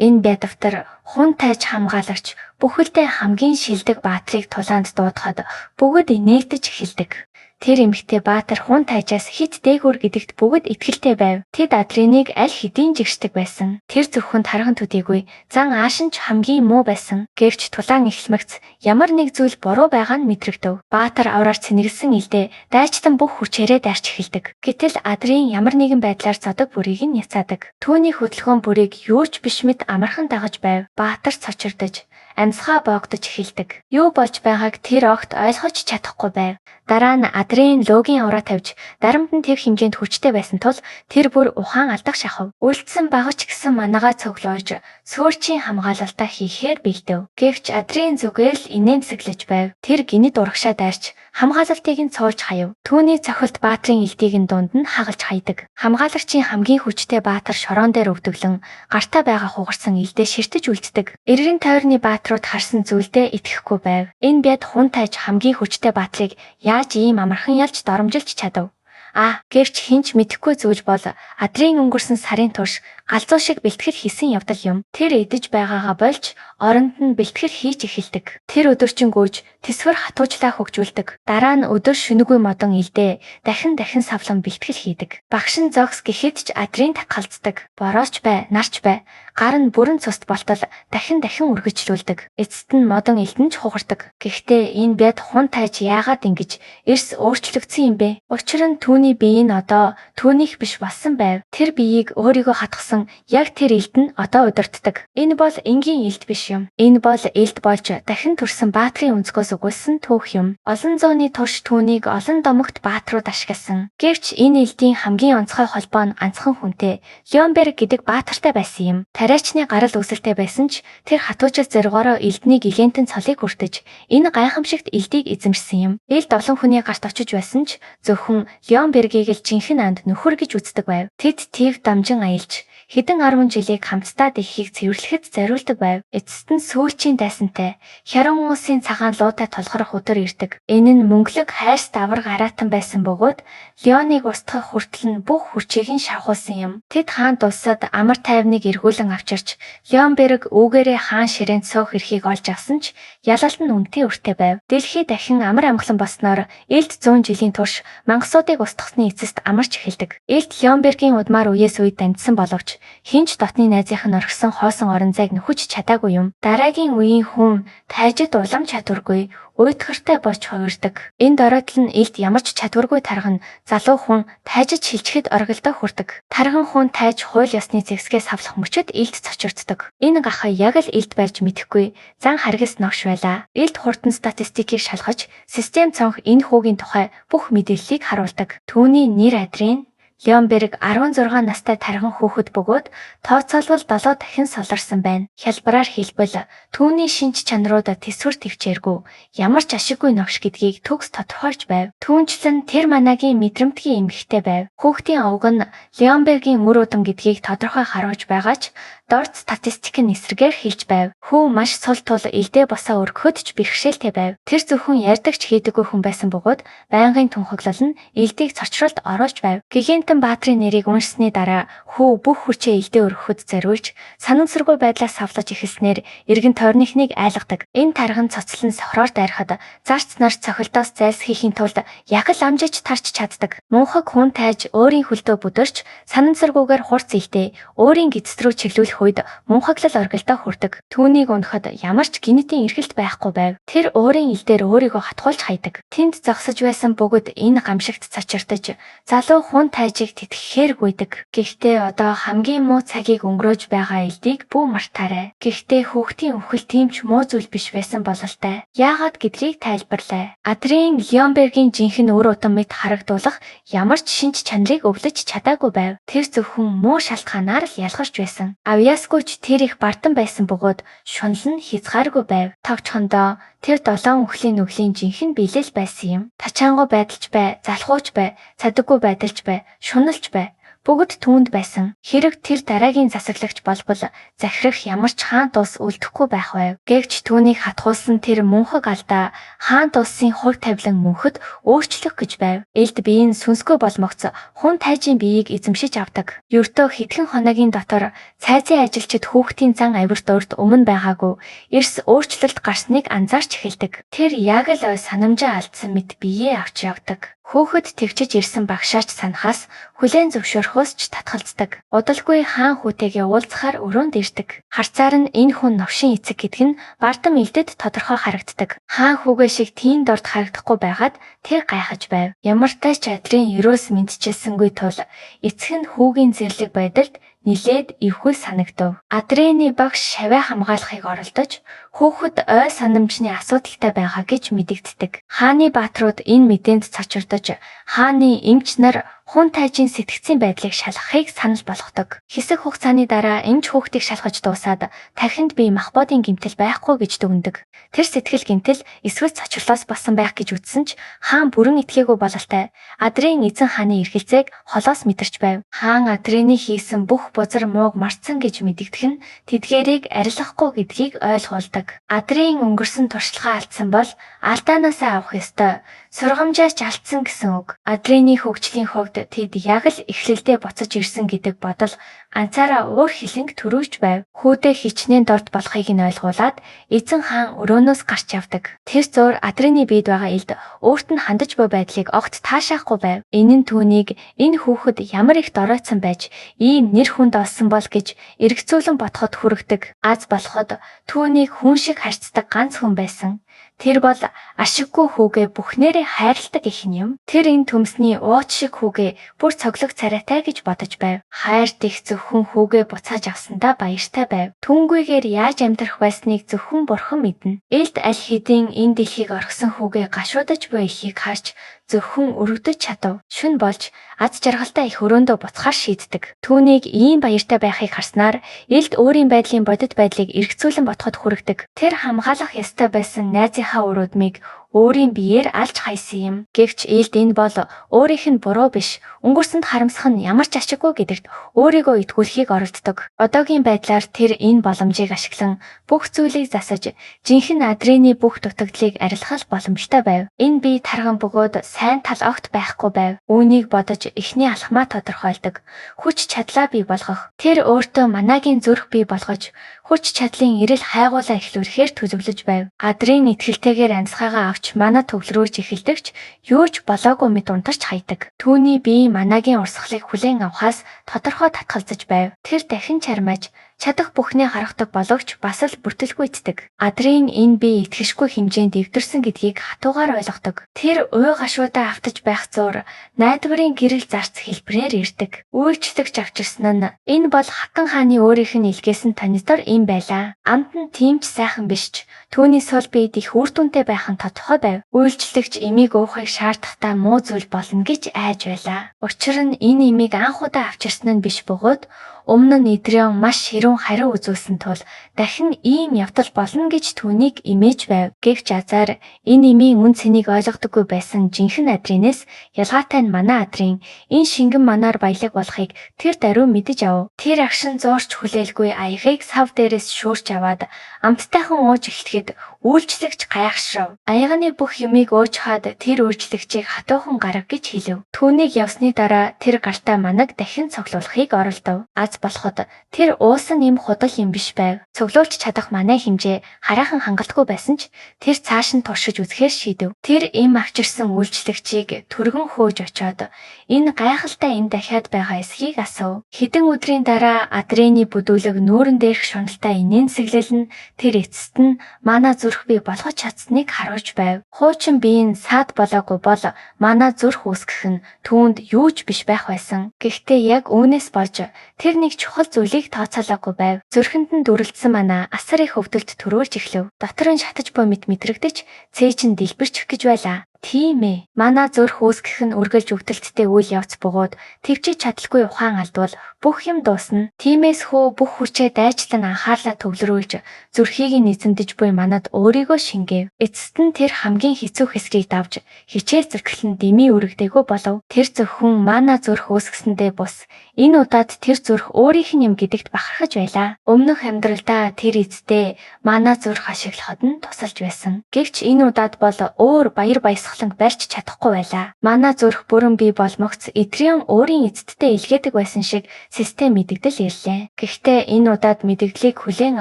Энэ бядавтар хун тайж хамгаалагч бүхэлдээ хамгийн шилдэг баатрыг тулаанд дуудахад бүгд инээлдэж эхэлдэг. Тэр эмэгтэй баатар хун тайжаас хэт дээгүүр гэдэгт бүгд итгэлтэй байв. Тэд Адриныг аль хэдийн жигшдэг байсан. Тэр зөвхөн тарган төдийгүй зан аашин ч хамгийн муу байсан. Гэвч тулаан эхлэмэгц ямар нэг зүйл буруу байгаа нь мэдрэгдэв. Баатар авраар цэнэглэсэн илдээ дайчтан бүх хүчээрээ дайрч эхэлдэг. Гэтэл Адрин ямар нэгэн байдлаар зодог бүрийг нь няцаадаг. Түүний хөдөлгөөн бүрийг юу ч биш мэт амархан дагаж байв. Баатар цочирдож амьсгаа боогдож эхэлдэг. Юу болж байгааг тэр огт ойлгож чадахгүй байв. Дараа нь Адрин лөөгийн авраа тавьж дарамт нь тэр хэмжээнд хүчтэй байсан тул тэр бүр ухаан алдах шахав. Үлдсэн багч гэсэн манагаа цуглуулж сөөрчийн хамгаалалтаа хийхээр бэлдэв. Гэвч Адрин зүгээр л инээмсэглэж байв. Тэр гинэд урагшаа дайрч хамгаалалтыг нь цуулж хаяв. Түүний цохилт баатрын элдийг нь дунд нь хагалж хайдаг. Хамгаалагчийн хамгийн хүчтэй баатар шороон дээр өвдөглөн гартаа байгаа хугарсан элдээ ширтэж үлддэг. Эргэн тойрны баатрууд харсан зүйлдээ итгэхгүй байв. Энэ бяд хун тайж хамгийн хүчтэй баатрыг яаж ийм амархан ялж доромжилж чадав? А гэвч хэн ч мэдэхгүй зүйл бол Адрин өнгөрсөн сарын турш галзуу шиг бэлтгэл хийсэн явдал юм. Тэр идэж байгаагаа болж оронд нь бэлтгэл хийж эхэлдэг. Тэр өдөржин гүйж тэсвэр хатуучлаа хөгжүүлдэг. Дараа нь өдөр шөнөгүй модон илдээ дахин дахин савлан бэлтгэл хийдэг. Багш нь зогс гэхэд ч Адрин такалцдаг. Борооч бай, нарч бай, гар нь бүрэн цуст болтол дахин дахин үргэлжлүүлдэг. Эцэст нь модон элдэн ч хугардаг. Гэхдээ энэ бяд хун тайж яагаад ингэж эрс өөрчлөгдсөн юм бэ? Учир нь түүний бие нь одоо түүнийх биш болсон байв. Тэр биеийг өөрийгөө хатгасан яг тэр элд нь одоо удирддаг. Энэ бол энгийн элд биш юм. Энэ бол элд болж дахин төрсөн баатрын өнцгөөс өгүүлсэн түүх юм. Олон зууны турш түүнийг олон домогт баатрууд ашигласан. Гэвч энэ элдийн хамгийн онцгой холбоо нь ганцхан хүнтэй Леонберг гэдэг баатартай байсан юм. Тариачны гарал үүсэлтэй байсан ч тэр хатуужил зоригоороо элднийг илэнтэн цолыг хүртэж энэ гайхамшигт элдийг эзэмшсэн юм. Элд олон хүний гарт очиж байсан ч зөвхөн Леонбергийг л жинхэнэ анд нөхөр гэж үздэг байв. Тэд төв дамжин аялж хэдэн арван жилийг хамтдаа дэлхийг цэвэрлэхэд зориулдаг байв. Эцэст нь сүүлчийн дайсантай Хяран улсын цагаан луутай тулгарх өдөр ирдэг. Энэ нь мөнгөлөг хайрс давар гараатан байсан бөгөөд Леоныг устгах хүртэл нь бүх хүчийг нь шавхуулсан юм. Тэд хаан улсад амар тайвныг эргүүлэн авчирч Леонберг үүгээрээ хаан ширээнд суух эрхийг олж авсан ч ялалт нь үнэтэй өртэй байв. Дэлхий дахин амар амгалан болсноор Элд 100 жилийн турш мангасуудыг устгасны эцэст амарч эхэлдэг. Элд Леонбергийн удмаар үеэс үед дамжсан боловч хэн ч дотны найзынх нь орхисон хоосон орон зайг нөхөж чадаагүй юм. Дараагийн үеийн хүн тайжид улам чадваргүй, уйтгартай болж хувирдаг. Энэ доройтол нь элд ямар ч чадваргүй тарган залуу хүн тайжид шилжихэд оргилдоо хүрдэг. Тарган хүн тайж хууль ёсны зэвсгээ савлах мөчөд элд цочирддог. Энэ гахай яг л элд байж мэдэхгүй зан харгас новш байлаа. Элд хурдан статистикийг шалгаж систем цонх энэ хүүгийн тухай бүх мэдээллийг харуулдаг. Түүний нэр Адрин Леонберг 16 настай тарган хүүхэд бөгөөд тооцоолбол 7 дахин солорсон байна. Хялбараар хэлбэл түүний шинж чанарууд тэсвэр тэвчээргүй ямар ч ашиггүй новш гэдгийг төгс тодорхойлж байв. Түүнчлэн тэр манагийн мэдрэмтгий эмэгтэй байв. Хүүхдийн овг нь Леонбергийн үр удам гэдгийг тодорхой харуулж байгаа ч дорд статистик нь эсрэгээр хэлж байв. Хүү маш сул тул элдээ босоо өргөхөд ч бэрхшээлтэй байв. Тэр зөвхөн ярьдаг ч хийдэггүй хүн байсан бөгөөд байнгын тунхаглал нь элдийг цочролд оруулж байв. Гигантэн баатрын нэрийг уншсны дараа хүү бүх хүчээ элдээ өргөхөд зориулж санамсаргүй байдлаас савлаж эхэлснээр эргэн тойрныхныг айлгадаг. Энэ тарган цоцлон сохроор дайрахад зарц нар цохилдоос зайлсхийхийн тулд яг л амжиж тарч чаддаг. Мунхаг хүн тайж өөрийн хөлдөө бүдэрч санамсаргүйгээр хурц элдээ өөрийн гидс рүү чиглүүлэх үед мунхаглал оргилдоо хүрдэг. Түүнийг унахад ямар ч гинэтийн эргэлт байхгүй байв. Тэр өөрийн эл дээр өөрийгөө хатгуулж хайдаг. Тэнд зогсож байсан бүгд энэ гамшигт цочирдож залуу хүн тайжийг тэтгэхээр гүйдэг. Гэхдээ одоо хамгийн муу цагийг өнгөрөөж байгаа элдийг бүү мартаарай. Гэхдээ хүүхдийн үхэл тийм ч муу зүйл биш байсан бололтой. Яагаад гэдгийг тайлбарлая. Адрин Леонбергийн жинхэнэ үр удам мэт харагдуулах ямар ч шинж чанарыг өвлөж чадаагүй байв. Тэр зөвхөн муу шалтгаанаар л ялгарч байсан. Авьяасгүй ч тэр их бардам байсан бөгөөд шунал нь хязгааргүй байв. Товчхондоо тэр долоон үхлийн нүглийн жинхэнэ биелэл байсан юм. Тачаангуй байдалч бай, залхууч бай, цадаггүй байдалч бай, шуналч бай. Бүгд түүнд байсан. Хэрэг тэр дараагийн засаглагч болбол захирах ямар ч хаант улс үлдэхгүй байх байв. Гэвч түүнийг хатгуулсан тэр мунхаг алдаа хаант улсын хувь тавилан мөнхөд өөрчлөх гэж байв. Элд бие нь сүнсгүй болмогц хүн тайжийн биеийг эзэмшиж авдаг. Ердөө хэдхэн хоногийн дотор цайзын ажилчид хүүхдийн зан авирт урд өмнө байгаагүй эрс өөрчлөлт гарсныг анзаарч эхэлдэг. Тэр яг л ой санамжаа алдсан мэт биеэ авч явдаг. Хөөхөд тэгчиж ирсэн багшаач санахаас хүлээн зөвшөөрөхөөс ч татгалздаг. Удалгүй хаан хүүтэйгээ уулзахаар өрөөнд ирдэг. Харцаар нь энэ хүн новшин эцэг гэдг нь бардам элдэд тодорхой харагддаг. Хаан хүүгээ шиг тийм дорд харагдахгүй байгаад тэр гайхаж байв. Ямартай ч адрын ерөөс мэдчилсэнгүй тул эцэг нь хүүгийн зэрлэг байдалд нилээд эвгүй санагдав. Адрены багш шавиа хамгаалахыг оролдож хүүхэд ой санамжны асуудалтай байгаа гэж мэдэгддэг. Хааны баатрууд энэ мэдээнд цочирдож хааны эмч нар хүн тайжийн сэтгцийн байдлыг шалгахыг санал болгодог. Хэсэг хугацааны дараа эмч хүүхдийг шалгаж дуусаад тархинд бие махбодын гэмтэл байхгүй гэж дүгнэдэг. Тэр сэтгэл гэмтэл эсвэл цочрлоос болсон байх гэж үзсэн ч хаан бүрэн итгээгүй бололтой. Адрен эзэн хааны эргэлзээг холоос мэдэрч байв. Хаан Адрены хийсэн бүх бузар мууг мартсан гэж мэдэгдэх нь тэдгээрийг арилгахгүй гэдгийг ойлгуулдаг. Адрен өнгөрсөн туршлагаа алдсан бол алдаанаасаа авах ёстой. Сургамжаас ч алдсан гэсэн үг. Адрены хөгжлийн хувьд тэд яг л эхлэлдээ буцаж ирсэн гэдэг бодол ганцаараа уур хилэнг төрүүлж байв. Хүүдээ хичнээн дорд болохыг нь ойлгуулад эзэн хаан өрөөнөөс гарч явдаг. Тэр зуур Адрены биед байгаа элд өөрт нь хандаж буй байдлыг огт таашаахгүй байв. Энэ нь түүнийг энэ хүүхэд ямар их доройцсон байж ийм нэр хүнд олсон бол гэж эргэцүүлэн бодоход хүргэдэг. Аз болоход түүнийг хүн шиг харьцдаг ганц хүн байсан. Тэр бол ашиггүй хүүгээ бүхнээрээ хайрладаг их нь юм. Тэр энэ төмсний ууч шиг хүүгээ бүр цоглог царайтай гэж бодож байв. Хайрт их зөвхөн хүүгээ буцааж авсандаа баяртай байв. Түүнгүйгээр яаж амьдрах байсныг зөвхөн бурхан мэднэ. Элд аль хэдийн энэ дэлхийг орхисон хүүгээ гашуудаж буй эхийг харж зөвхөн өргөдөж чадав. Шөнө болж аз жаргалтай их өрөөндөө буцахаар шийддэг. Түүнийг ийм баяртай байхыг харснаар элд өөрийн байдлын бодит байдлыг эргэцүүлэн бодоход хүргэдэг. Тэр хамгаалах ёстой байсан найзынхаа үр удмыг өөрийн биеэр алж хайсан юм. Гэвч элд энэ бол өөрийнх нь буруу биш. Өнгөрсөнд харамсах нь ямар ч ашиггүй гэдэгт өөрийгөө итгүүлэхийг оролддог. Одоогийн байдлаар тэр энэ боломжийг ашиглан бүх зүйлийг засаж жинхэнэ Адрены бүх дутагдлыг арилгах боломжтой байв. Энэ бие тарган бөгөөд сайн тал огт байхгүй байв. Үүнийг бодож эхний алхмаа тодорхойлдог. Хүч чадлаа бий болгох. Тэр өөртөө манагийн зүрх бий болгож хүч чадлын эрэл хайгуулаа эхлүүлэхээр төлөвлөж байв. Адрын итгэлтэйгээр амьсгаагаа авч мана төвлөрүүлж эхэлдэгч юу ч болоогүй мэт унтарч хайдаг. Түүний бие манагийн урсгалыг хүлээн авахаас тодорхой татгалзаж байв. Тэр дахин чармааж чадах бүхнээ гаргадаг боловч бас л бүртэлгүйцдэг. Адрын энэ бие итгэшгүй хэмжээнд эвдэрсэн гэдгийг хатуугаар ойлгодог. Тэр уй гашуудаа автаж байх зуур найдварын гэрэл зарц хэлбэрээр ирдэг. Үйлчлэгч авчирсан нь энэ бол хатан хааны өөрийнх нь илгээсэн танитор юм байлаа. Амт нь тийм ч сайхан биш ч түүний сул биед их үр дүнтэй байх нь тодорхой байв. Үйлчлэгч эмийг уухыг шаардахтаа муу зүйл болно гэж айж байлаа. Учир нь энэ эмийг анх удаа авчирсан нь биш бөгөөд өмнө нь Эдрион маш ширүүн хариу үзүүлсэн тул дахин ийм явдал болно гэж түүнийг имэж байв. Гэвч азар энэ эмийн үн цэнийг ойлгодоггүй байсан жинхэнэ Адринээс ялгаатай нь манай Адрин энэ шингэн манаар баялаг болохыг тэр даруй мэдэж ав. Тэр агшин зуурч хүлээлгүй аягыг сав дээрээс шүүрч аваад амттайхан ууж эхлэхэд үйлчлэгч гайхшрав. Аяганы бүх юмыг ууж хаад тэр үйлчлэгчийг хатуухан гарга гэж хэлэв. Түүнийг явсны дараа тэр гартаа манаг дахин цуглуулахыг оролдов. Аз болоход тэр уусан юм худал юм биш байв. Цуглуулж чадах манай хэмжээ хараахан хангалтгүй байсан ч тэр цааш нь туршиж үзэхээр шийдэв. Тэр эм авчирсан үйлчлэгчийг түргэн хөөж очоод энэ гайхалтай эм дахиад байгаа эсхийг асуув. Хэдэн өдрийн дараа Адрены бүдүүлэг нүүрэн дээрх шуналтай инээнсэглэл нь тэр эцэст нь манай зүрх бий болгож чадсныг харуулж байв. Хуучин бие нь саад болоогүй бол манай зүрх үүсгэх нь түүнд юу ч биш байх байсан. Гэхдээ яг үүнээс болж тэр нэг чухал зүйлийг тооцоолоогүй байв. Зүрхэнд нь дүрэлтсэн манаа асар их өвдөлт төрүүлж эхлэв. Дотор нь шатаж буй мэт мэдрэгдэж, цээж нь дэлбэрчих гэж байлаа. Тийм ээ. Манай зүрх үүсгэх нь үргэлж өвдөлттэй үйл явц бөгөөд тэвчиж чадалгүй ухаан алдвал бүх юм дуусна. Тиймээс хүү бүх хүчээ дайчлан анхаарлаа төвлөрүүлж зүрхийг нь эзэмдэж буй манад өөрийгөө шингээв. Эцэст нь тэр хамгийн хэцүү хэсгийг давж хичээл зүтгэл нь дэмий өргөдөөгүй болов. Тэр зөвхөн манай зүрх үүсгэсэндээ бус энэ удаад тэр зүрх өөрийнх нь юм гэдэгт бахархаж байлаа. Өмнөх амьдралдаа тэр эцдээ манай зүрх ашиглахад нь тусалж байсан. Гэвч энэ удаад бол өөр баяр баясгаланг барьж чадахгүй байлаа. Манай зүрх бүрэн бий болмогц Этрион өөрийн эцэдтэй илгээдэг байсан шиг систем мэдэгдэл ирлээ. Гэхдээ энэ удаад мэдэгдлийг хүлээн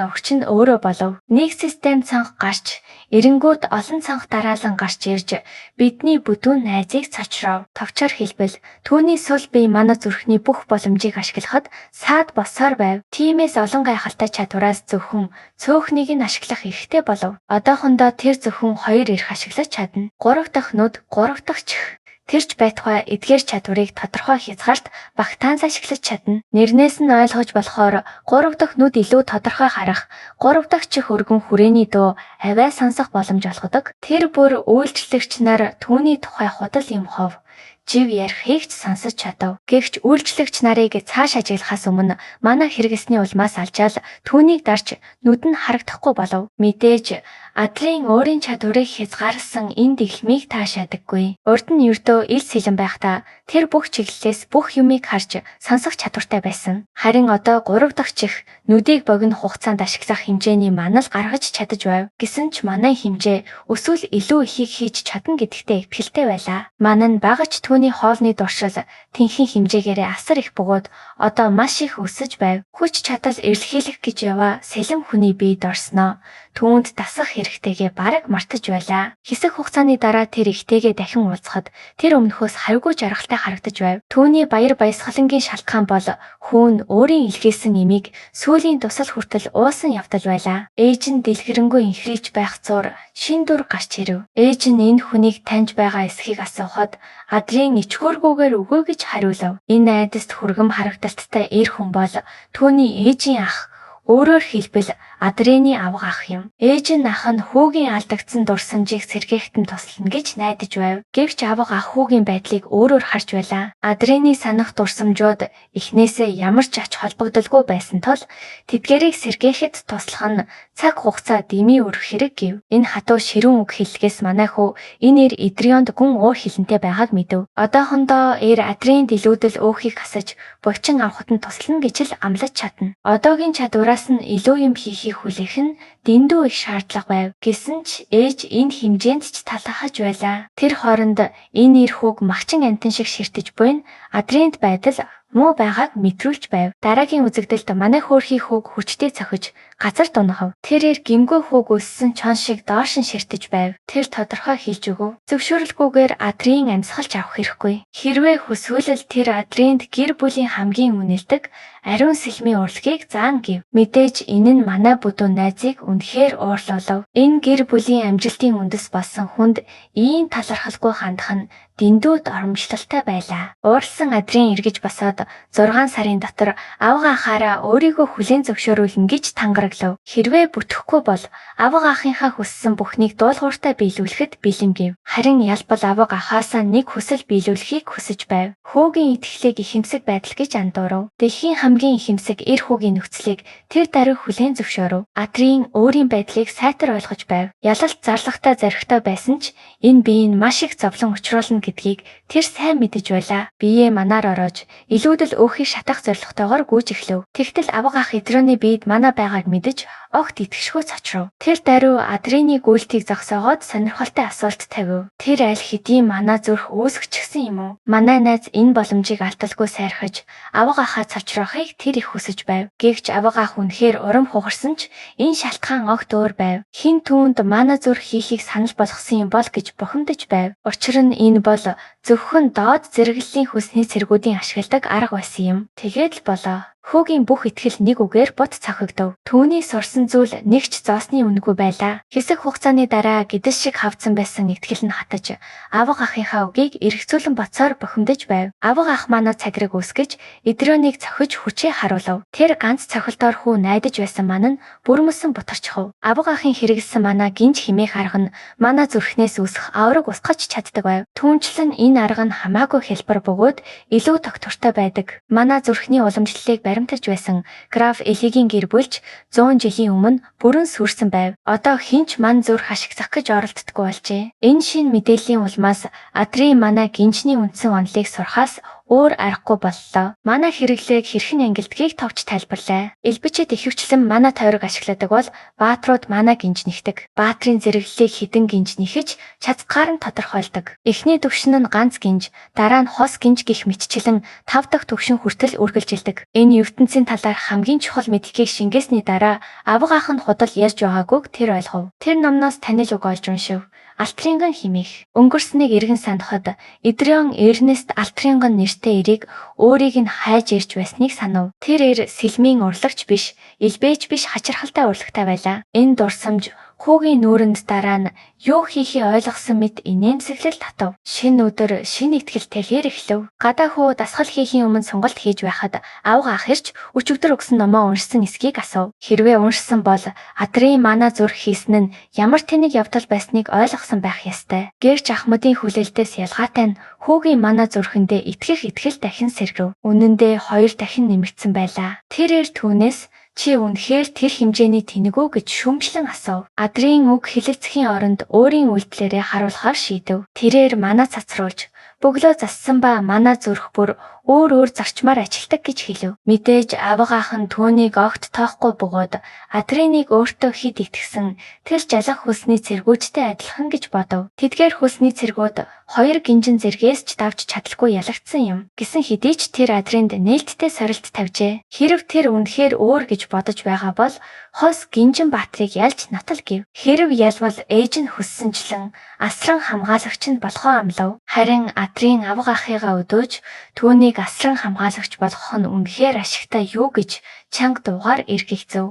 авахч нь өөрөө болов. Нэг систем цанх гарч эренгүүд олон цанх дараалан гарч ирж бидний бүдүүн найзыг цочров. Товчоор хэлбэл түүний сул бие манай зүрхний бүх боломжийг ашиглахад саад болсоор байв. Тиймээс олон гайхалтай чадвараас зөвхөн цөөхнийг нь ашиглах эрхтэй болов. Одоохондоо тэр зөвхөн хоёр эрх ашиглаж чадна. Гурав дахь нүд, гурав дахь чих. Тэр ч байтугай эдгээр чадварыг тодорхой хязгаарт багтаанс ашиглаж чадна. Нэрнээс нь ойлгож болохоор гурав дахь нүд илүү тодорхой харах, гурав дахь чих өргөн хүрээний дуу авиа сонсох боломж олгодог. Тэр бүр үйлчлэгч нар түүний тухай худал юм хов жив ярихыг ч сонсож чадав. Гэвч үйлчлэгч нарыг цааш ажиглахаас өмнө манай хэрэглэсний улмаас алжаал түүнийг дарж нүд нь харагдахгүй болов. Мэдээж Адрийн өөрийн чадварыг хязгаарласан энэ дэглэмийг таашаадаггүй. Урд нь ердөө ил сэлэн байхдаа тэр бүх чиглэлээс бүх юмыг харж сонсох чадвартай байсан. Харин одоо гурав дахь чих нүдийг богино хугацаанд ашиглах хэмжээний манал гаргаж чадаж байв. Гэсэн ч манай хэмжээ өсвөл илүү ихийг хийж чадна гэдэгтээ итгэлтэй байлаа. Манай нь багаж түүний хоолны дуршил тэнхэн хэмжээгээрээ асар их бөгөөд одоо маш их өсөж байв. Хүч чадал эрэлхийлэх гэж яваа сэлэм хүний биед орсноо түүнд дасах хэрэгтэйгээ бараг мартаж байлаа. Хэсэг хугацааны дараа тэр ихтэйгээ дахин уулзахад тэр өмнөхөөс харьгүй жаргалтай харагдаж байв. Түүний баяр баясгалангийн шалтгаан бол хүүн өөрийн илгээсэн имийг сүүлийн тусал хүртэл уусан явдал байлаа. Ээж нь дэлгэрэнгүй инхрийлж байх зур шин дүр гарч ирэв. Ээж нь энэ хүнийг таньж байгаа эсхийг асуухад Адрийн ичгүүргүүгээр үгүй гэж хариулав. Энэ айдаст хүргэм харагдалттай эр хүн бол түүний ээжийн ах, өөрөөр хэлбэл Адрены авга ах юм. Ээж нь ах нь хүүгийн алдагдсан дурсамжийг сэргээхэд нь туслана гэж найдаж байв. Гэвч авга ах хүүгийн байдлыг өөрөөр харж байлаа. Адрены санах дурсамжууд эхнээсээ ямар ч ач холбогдолгүй байсан тул тэдгэрийг сэргээхэд туслах нь цаг хугацаа дэмий өрөх хэрэг гэв. Энэ хатуу ширүүн үг хэллэгээс манай хүү энэ эр Эдрионд гүн уур хилэнтэй байгааг мэдэв. Одоохондоо эр Адренд илүүдэл өөхийг хасаж булчин авахад нь туслана гэж л амлаж чадна. Одоогийн чадвараас нь илүү юм хийхийг хүлээх нь дэндүү их шаардлага байв. Гэсэн ч ээж энэ хэмжээнд ч талархаж байлаа. Тэр хооронд энэ эр хүүг магчин амтан шиг ширтэж буйн Адренд байдал муу байгааг мэдрүүлж байв. Дараагийн үзэгдэлд манай хөөрхий хүүг хүчтэй цохиж газар дунахав. Тэр эр гимгөө хүүг өссөн чон шиг доош нь ширтэж байв. Тэр тодорхой хэлж өгөв. Зөвшөөрөлгүйгээр Адрийн амьсгалж авах хэрэггүй. Хэрвээ хүсвэл л тэр Адринд гэр бүлийн хамгийн үнэлдэг ариун сэлмийн урлагийг заана гэв. Мэдээж энэ нь манай бүдүүн найзыг үнэхээр уурлуулав. Энэ гэр бүлийн амжилтын үндэс болсон хүнд ийм талархалгүй хандах нь дэндүү доромжлолтой байлаа. Уурлсан Адрийн эргэж босоод 6 сарын дотор авга ахаараа өөрийгөө хүлээн зөвшөөрүүлнэ гэж тангараглав. Хэрвээ бүтэхгүй бол авга ахынхаа хүссэн бүхнийг дуулууртай биелүүлэхэд бэлэн гэв. Харин ялбал авга ахаасаа нэг хүсэл биелүүлэхийг хүсэж байв. Хүүгийн итгэлийг ихэмсэг байдал гэж андуурав. Дэлхийн хамгийн ихэмсэг эр хүүгийн нөхцөлийг тэр даруй хүлээн зөвшөөрөв. Адрийн өөрийн байдлыг сайтар ойлгож байв. Ялалт зарлагтай зоригтой байсан ч энэ бие нь маш их зовлон учруулна гэдгийг тэр сайн мэдэж байлаа. Биеэ манаар ороож илүүдэл өөхийг шатах зорилготойгоор гүйж эхлэв. Тэгтэл авга ах Эдрөний биед манай байгааг мэдэж огт итгэшгүй цочров. Тэр даруй Адрены гүйлтийг зогсоогоод сонирхолтой асуулт тавив. Тэр аль хэдийн манай зүрх үүсгэчихсэн юм уу? Манай найз энэ боломжийг алдалгүй сайрхаж авга ахаа цочроохыг тэр их хүсэж байв. Гэвч авга ах үнэхээр урам хугарсан ч энэ шалтгаан огт өөр байв. Хэн түүнд манай зүрх хийхийг санал болгосон юм бол гэж бухимдаж байв. Учир нь энэ бол зөвхөн доод зэрэглэлийн хөлсний цэргүүдийн ашигладаг арга байсан юм. Тэгээд л болоо. Хүүгийн бүх итгэл нэг үгээр бут цохигдов. Түүний Түүний сурсан зүйл нэг ч зоосны үнэгүй байлаа. Хэсэг хугацааны дараа гэдэл шиг хавцсан байсан итгэл нь хатаж, авга ахынхаа үгийг эргцүүлэн бодсоор бухимдаж байв. Авга ах манай цаграг үүсгэж, Эдрионыг цохиж хүчээ харуулав. Тэр ганц цохилтоор хүү найдаж байсан маань нь бүрмөсөн бутарчихав. Авга ахын хэрэглэсэн манай гинж химээх арга нь манай зүрхнээс үүсэх авраг устгах чаддаг байв. Түүнчлэн энэ арга нь хамаагүй хялбар бөгөөд илүү тогтвортой байдаг. Манай зүрхний уламжлалыг баримталж байсан граф Элигийн гэр бүлч 100 жилийн өмнө бүрэн сүрсэн байв. Одоо хэн ч ман зүрх ашиглах гэж оролддоггүй болжээ. Энэ шинэ мэдээллийн улмаас Адрийн манай гинжний үндсэн онолыг сурахаас өөр аргагүй боллоо. Манай хэрэглээг хэрхэн ангилдгийг товч тайлбарлая. Элбичэд ихэвчлэн манай тойрог ашигладаг бол баатрууд манай гинж нэгдэг. Баатрын зэрэглэлийг хідэн гинж нэхэж чаддгаар нь тодорхойлдог. Эхний түвшин нь ганц гинж, дараа нь хос гинж гих мэтчилэн 5 дахь түвшин хүртэл үргэлжилдэг. Энэ ертөнцийн талаар хамгийн чухал мэдлэгийг шингээсний дараа авга ах нь худал ярьж байгаагүйг тэр ойлгов. Тэр номноос танил үг олж уншив. Алтринган химээх. Өнгөрснийг эргэн санахад Эдрион Эрнест Алтринган нэртэй эрийг өөрийг нь хайж ирж байсныг санав. Тэр эр сэлмийн урлагч биш, элбэж биш хачирхалтай урлагтай байлаа. Энэ дурсамж хүүгийн нүүрэнд дараа нь юу хийхээ ойлгосон мэт инээмсэглэл татав. Шинэ өдөр шинэ итгэлтэйгээр эхлэв. Гадаа хүү дасгал хийхийн өмнө сонголт хийж байхад авга ах ирж өчигдөр өгсөн номоо уншсан эсхийг асуув. Хэрвээ уншсан бол Адрийн манай зүрх хийсэн нь ямар тэнэг явдал байсныг ойлгосон байх ёстой. Гэрч Ахмадын хүлээлтээс ялгаатай нь хүүгийн манай зүрхэндээ итгэх итгэл дахин сэргэв. Үнэн дээр 2 дахин нэмэгдсэн байлаа. Тэр эр түүнээс чи үнэхээр тэр хэмжээний тэнэг үү гэж шүүмжлэн асуув. Адрийн үг хэлэлцэхийн оронд өөрийн үйлдэлээрээ харуулахаар шийдэв. Тэрээр манай цацруулж бөглөө зассан ба манай зүрх бүр өөр өөр зарчмаар ажилтдаг гэж хэлв. Мэдээж авга ах нь түүнийг огт тоохгүй бөгөөд Адриныг өөртөө хэд итгэсэн тэр жалах хөлсний цэргүүдтэй адилхан гэж бодов. Тэдгээр хөлсний цэргүүд 2 гинжин зэргээс ч давж чадалгүй ялагдсан юм гэсэн хэдий ч тэр Адринд нээлттэй сорилт тавьжээ. Хэрв тэр үнэхээр өөр гэж бодож байгаа бол хос гинжин баатрыг ялж натал гэв. Хэрв ялвал ээж нь хүссэнчлэн асран хамгаалагч нь болохоо амлав. Харин Адрийн авга ахыгаа өдөөж түүнийг асран хамгаалагч болгох нь үнэхээр ашигтай юу гэж чанга дуугаар эргэлзэв.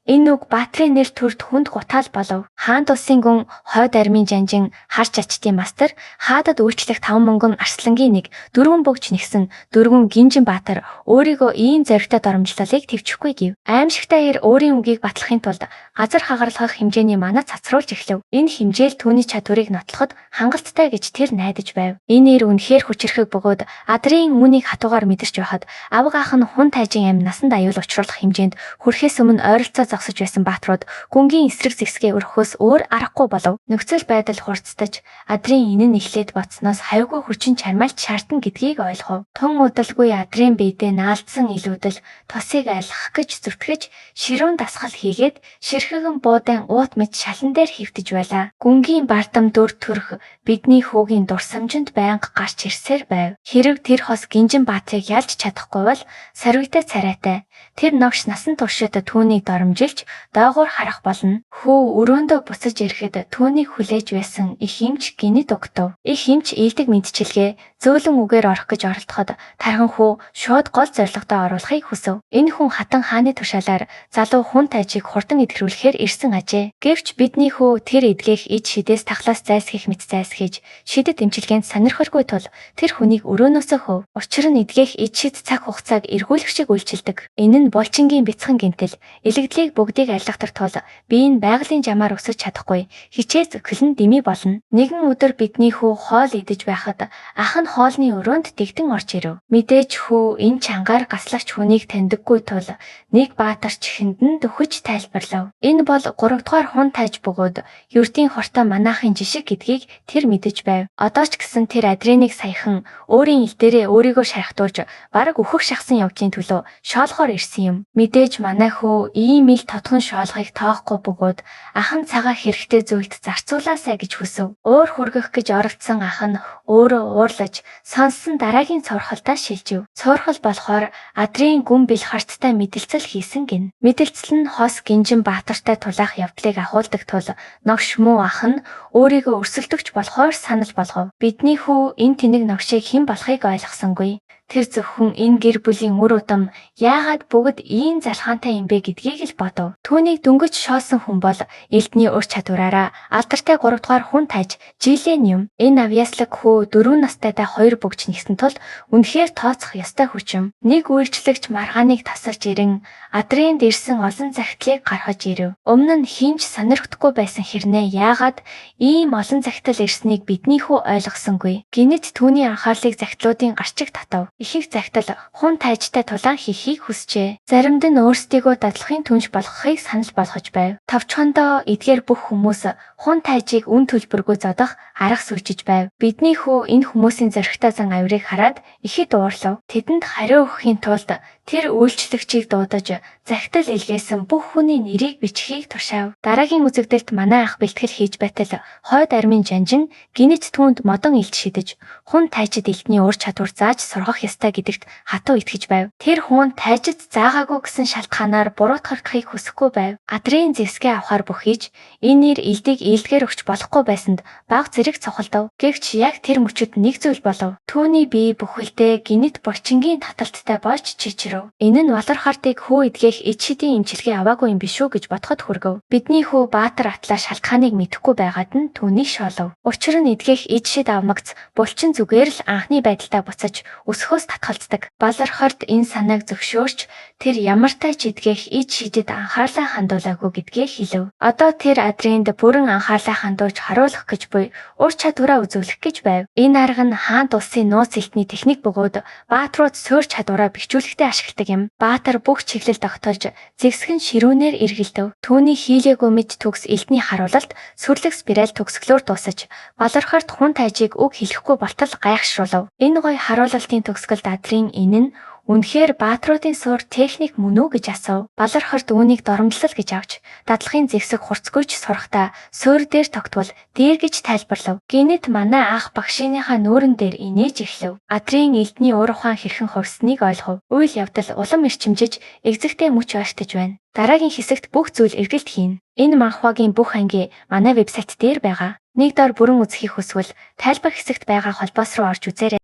Энэ үг Баатрын нэр төрд хүнд гутаал болов. Хаан тусын гүн хойд армийн жанжин харч ачтын мастер хаадад үйлчлэх 5 мөнгөн арслангийн нэг 4 бөгж нэгсэн 4 гинжин баатар өөрийгөө ийм зоригтой доромжлолыг тэвчихгүй гэв. Аимшигтай эр өөрийн үгийг батлахын тулд газар хагарлах хэмжээний манаа цацруулж эхлэв. Энэ хэмжээл түүний чадварыг нотлоход хангалттай гэж тэр найдаж байв. Энэ эр үнэхээр хүчирхэг бөгөөд Адрийн үүнийг хатуугаар мэдэрч байхад авга ах нь хүн тайжин амь насанд аюул учруулах хэмжээнд хүрэхээс өмнө ойролцоо зогсож байсан баатрууд гүнгийн эсрэг зэгсгээ өргөхөөс өөр аргагүй болов. Нөхцөл байдал хурцтаж Адрийн энэ нь эхлээд бодсноос хавьгүй хүчин чармайлт шаардна гэдгийг ойлгов. Тун удалгүй Адрийн биедээ наалдсан илүүдэл тосыг айлгах гэж зүтгэж ширүүн дасгал хийгээд ширхэгэн буудан уут мэт шалан дээр хэвтэж байлаа. Гүнгийн бардам дүр төрх бидний хүүгийн дурсамжинд байнга гарч ирсээр байв. Хэрв тэр хос гинжин баатрыг ялж чадахгүй бол сорвитой царайтай тэр новш насан туршид түүнийг доромжилж доогуур харах болно. Хүү өрөөндөө буцаж ирэхэд түүнийг хүлээж байсан их эмч гинэт угтав. Их эмч ийдэг мэдчилгээ зөөлөн үгээр орох гэж оролдоход тархан хүү шууд гол зорилгодоо оруулахыг хүсэв. Энэ хүн хатан хааны тушаалаар залуу хүн тайжийг хурдан эдгэрүүлэхээр ирсэн ажээ. Гэвч бидний хүү тэр эдгэх ид шидээс тахлаас зайлсхийх мэт зайлсхийж шидэт эмчилгээнд сонирхолгүй тул тэр хүнийг өрөөнөөсөө хөв. Учир нь эдгэх ид шид цаг хугацааг эргүүлэх шиг үйлчилдэг. Энэ нь булчингийн бяцхан гэмтэл, илэгдлийг бүгдийг айлгадаг тул бие нь байгалийн жамаар өсөж чадахгүй хичээ зөхөл нь дэмий болно. Нэгэн өдөр бидний хүү хоол идэж байхад ах нь хоолны өрөөнд дэгдэн орж ирэв. Мэдээж хүү энэ чангаар гаслагч хүнийг таньдаггүй тул нэг баатар чихэнд нь дөхөж тайлбарлав. Энэ бол 3 дугаар хүн тайж бөгөөд ердийн хортой манаахын жишг гэдгийг тэр мэдэж байв. Одоо ч гэсэн тэр Адриныг саяхан өөрийн ил дээрээ өөрийгөө шархтуулж бараг өөхөх шахсан явдлын төлөө шоолохоор ирсэн юм. Мэдээж манай хүү ийм ил тодхон шоолохыг тоохгүй бөгөөд ах нь цагаа хэрэгтэй зүйлд зарцуулаасай гэж хүсэв. Уур хүргэх гэж оролдсон ах нь өөрөө уурлаж сонссон дараагийн цуурхалдаа шилжив. Цуурхал болохоор Адрийн гүн бэл харттай мэдлцэл хийсэн гин. Мэдлцэл нь хос гинжин баатартай тулаах явдлыг агуулдаг тул новш муу ах нь өөрийгөө өрсөлдөгч болохоор санал болгов. Бидний хүү энэ тэнэг новшийг хэн болохыг ойлгосонгүй. Тэр зөвхөн энэ гэр бүлийн үр удам яагаад бүгд ийм залхаантай юм бэ гэдгийг л бодов. Түүнийг дөнгөж шоосон хүн бол Элдний ур чадвараараа алдартай 3 дугаар хүн таж Жилен юм. Энэ авьяаслаг хүү 4 настайдаа 2 бөгж нэгсэн тул үнэхээр тооцох ёстой хүч юм. Нэг үйлчлэгч маргааныг тасарч ирэн Адринд ирсэн олон захидлыг гаргаж ирэв. Өмнө нь хэн ч сонирхдаггүй байсан хэрнээ яагаад ийм олон захидал ирснийг бидний хүү ойлгосонгүй. Гэнэт түүний анхаарлыг захидлуудын гарчиг татав. Ихэнх захидал хүн тайжтай тулаан хийхийг хүсжээ. Заримд нь өөрсдийгөө дадлахын түнш болгохыг санал болгож байв. Товчхондоо эдгээр бүх хүмүүс хүн тайжийг үн төлбөргүй зодох арга сүлжиж байв. Бидний хүү энэ хүмүүсийн зоригтой зан авирыг хараад ихэд уурлав. Тэдэнд хариу өгөхийн тулд тэр үйлчлэгчийг дуудаж захидал илгээсэн бүх хүний нэрийг бичихийг тушаав. Дараагийн үзэгдэлд манай ах бэлтгэл хийж байтал хойд армийн жанжин гэнэт түүнд модон илт шидэж хүн тайжид элдний ур чадвар зааж сургах ёстой гэдэгт хатуу итгэж байв. Тэр хүн тайжид заагаагүй гэсэн шалтгаанаар буруутгагдахыг хүсэхгүй байв. Адрын зэвсгээ авахар бүхийж энэ нэр элдийг ээлдгээр өгч болохгүй байсанд баг зэрэг цохолдов. Гэвч яг тэр мөчөд нэг зүйл болов. Түүний бие бүхэлдээ гэнэт булчингийн таталттай болж чичрэв. Энэ нь Валархартыг хүү эдгэх ид шидийн эмчилгээ аваагүй юм биш үү гэж бодоход хүргэв. Бидний хүү Баатар атлаа шалтгааныг мэдэхгүй байгаад нь түүнийг шоолов. Учир нь эдгэх ид шид авмагц булчин зүгээр л анхны байдалтай буцаж өсөхөөс татгалздаг. Балархард энэ санааг зөвшөөрч тэр ямартай ч эдгэх ид шидэд анхаарлаа хандуулаагүй гэдгээ хэлэв. Одоо тэр Адринд бүрэн анхаарлаа хандуулж харуулах гэж буй ур чадвараа үзүүлэх гэж байв. Энэ арга нь хаант улсын нууц элтний техник бөгөөд баатрууд суур чадвараа бэхжүүлэхдээ ашигладаг юм. Баатар бүх чиглэл тогтоож зэгсгэн ширүүнээр эргэлдэв. Түүний хийлээгүй мэт төгс элдний харуулалт сүрлэг спираль төгсгөлөөр дуусаж Балархарт хүн тайжийг үг хэлэхгүй болтол гайхшруулав. Энэ гоё харуулалтын төгсгөлд Адрын энэ нь үнэхээр баатруудын суурь техник мөн үү гэж асуув. Балархарт үүнийг доромжлол гэж авч дадлахын зэвсэг хурцгүйч сурахтаа суурь дээр тогтвол дээр гэж тайлбарлав. Гэнэт манай ах багшийнхаа нүүрэн дээр инээж эхлэв. Адрын элдний уур ухаан хэрхэн хувьсныг ойлгов. Үйл явдал улам эрчимжиж эгзэгтэй мөч ойртож байна. Дараагийн хэсэгт бүх зүйл эргэлт хийнэ. Энэ манхвагийн бүх анги манай вебсайт дээр байгаа. Нэг дор бүрэн үзэхийг хүсвэл тайлбар хэсэгт байгаа холбоос руу орж үзээрэй.